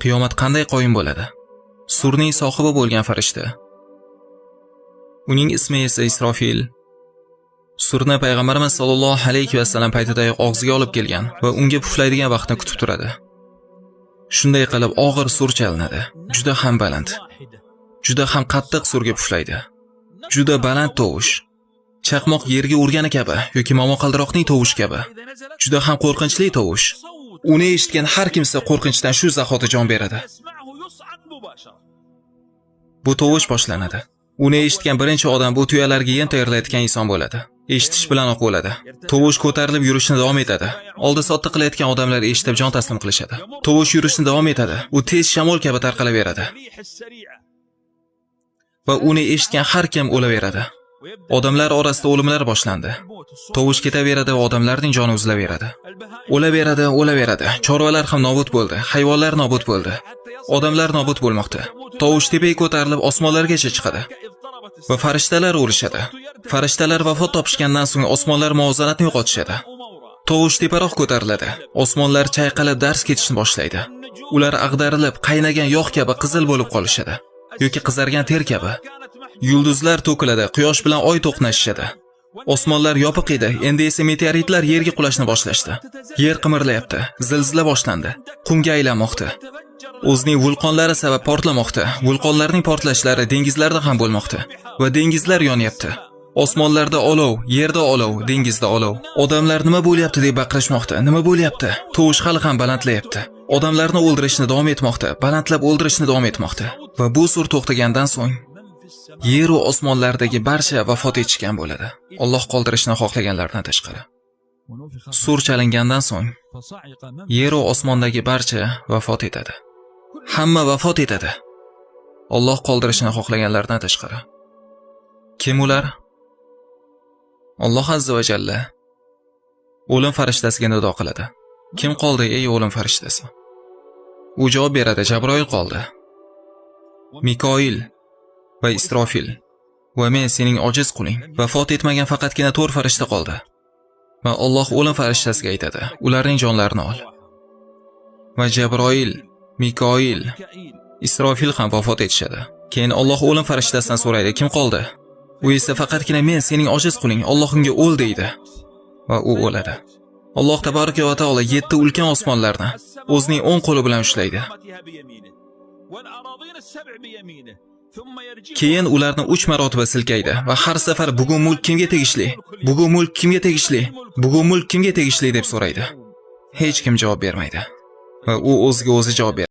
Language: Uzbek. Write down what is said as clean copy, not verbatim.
Qiyomat qanday qoyim bo'ladi? Surning sohibi bo'lgan farishta. Uning ismi esa Isrofil. Surni payg'ambarimiz sollallohu alayhi vasallam paytidayoq og'ziga olib kelgan va unga puflaydigan vaqtni kutib turadi. Shunday qilib og'ir sur chalinadi. Juda ham baland. Juda ham qattiq surga puflaydi. Juda baland tovush. Chaqmoq yerga urgani kabi yoki momaqaldiroqning tovushi kabi. Juda ham qo'rqinchli tovush. Uni eshitgan har kimsa qo'rqinchdan shu zahoti jon beradi. Bu tovush boshlanadi. Uni eshitgan birinchi odam bu tuyalarga yem tayyorlayotgan inson bo'ladi. Eshitish bilanoq o'ladi. Tovush ko'tarilib yurishni davom etadi. Oldi-sotdi qilayotgan odamlar eshitib jon taslim qilishadi. Tovush yurishni davom etadi. U tez shamol kabi tarqalaveradi va uni eshitgan har kim o'laveradi. Odamlar orasida o'limlar boshlandi. Tovush ketaveradi va odamlarning joni uzilaveradi. O'laveradi, o'laveradi. Chorvalar ham nobud bo'ldi, hayvonlar nobud bo'ldi. Odamlar nobud bo'lmoqda. Tovush tepaga ko'tarilib osmonlargacha chiqadi va farishtalar o'lishadi. Farishtalar vafot topishgandan so'ng osmonlar muvozanatni yo'qotishadi. Tovush teparoq ko'tariladi. Osmonlar chayqalib darz ketishni boshlaydi. Ular ag'darilib, qaynagan yog' kabi qizil bo'lib qolishadi yoki qizargan ter kabi. Yulduzlar to'kiladi, quyosh bilan oy to'qnashishadi. Osmonlar yopiq edi, endi esa meteoritlar yerga qulashni boshlashdi. Yer qimirlayapti, zilzila boshlandi, qumga aylanmoqda. O'zining vulqonlari sabab portlamoqda. Vulqonlarning portlashlari dengizlarda ham bo'lmoqda va dengizlar yonyapti. Osmonlarda olov, yerda olov, dengizda olov. Odamlar nima bo'lyapti deb baqirishmoqda. Nima bo'lyapti? Tovush hali ham balandlayapti. Odamlarni o'ldirishni davom etmoqda, balandlab o'ldirishni davom etmoqda. Va bu sur to'xtagandan so'ng yer va osmonlardagi barcha vafot etishgan bo'ladi. Alloh qoldirishni xohlaganlardan tashqari. Sur chalingandan so'ng yer va osmondagi barcha vafot etadi. Hamma vafot etadi. Alloh qoldirishni xohlaganlardan tashqari. Kim ular? Alloh azza va jalla o'lim farishtasiga nido qiladi. Kim qoldi, ey o'lim farishtasi? U javob beradi, Jabroil qoldi. Mikoil va Isrofil va men, sening ojiz quling. Vafot etmagan faqatgina 4 farishta qoldi. Va Alloh o'lim farishtasiga aytadi, ularning jonlarini ol. Va Jabroil, Mikoil, Isrofil ham vafot etishadi. Keyin Alloh o'lim farishtasidan so'raydi, kim qoldi? U esa faqatgina men, sening ojiz quling, Alloh unga o'l deydi. Va u o'ladi. Alloh tabaraka va taolo 7 ulkan osmonlarni o'zining o'ng qo'li bilan ushlaydi. Keyin ularni 3 marotaba silkaydi va har safar bugun mulk kimga tegishli? Bugun mulk kimga tegishli? Bugun mulk kimga tegishli deb so'raydi. Hech kim javob bermaydi. Va u o'ziga o'zi javob beradi.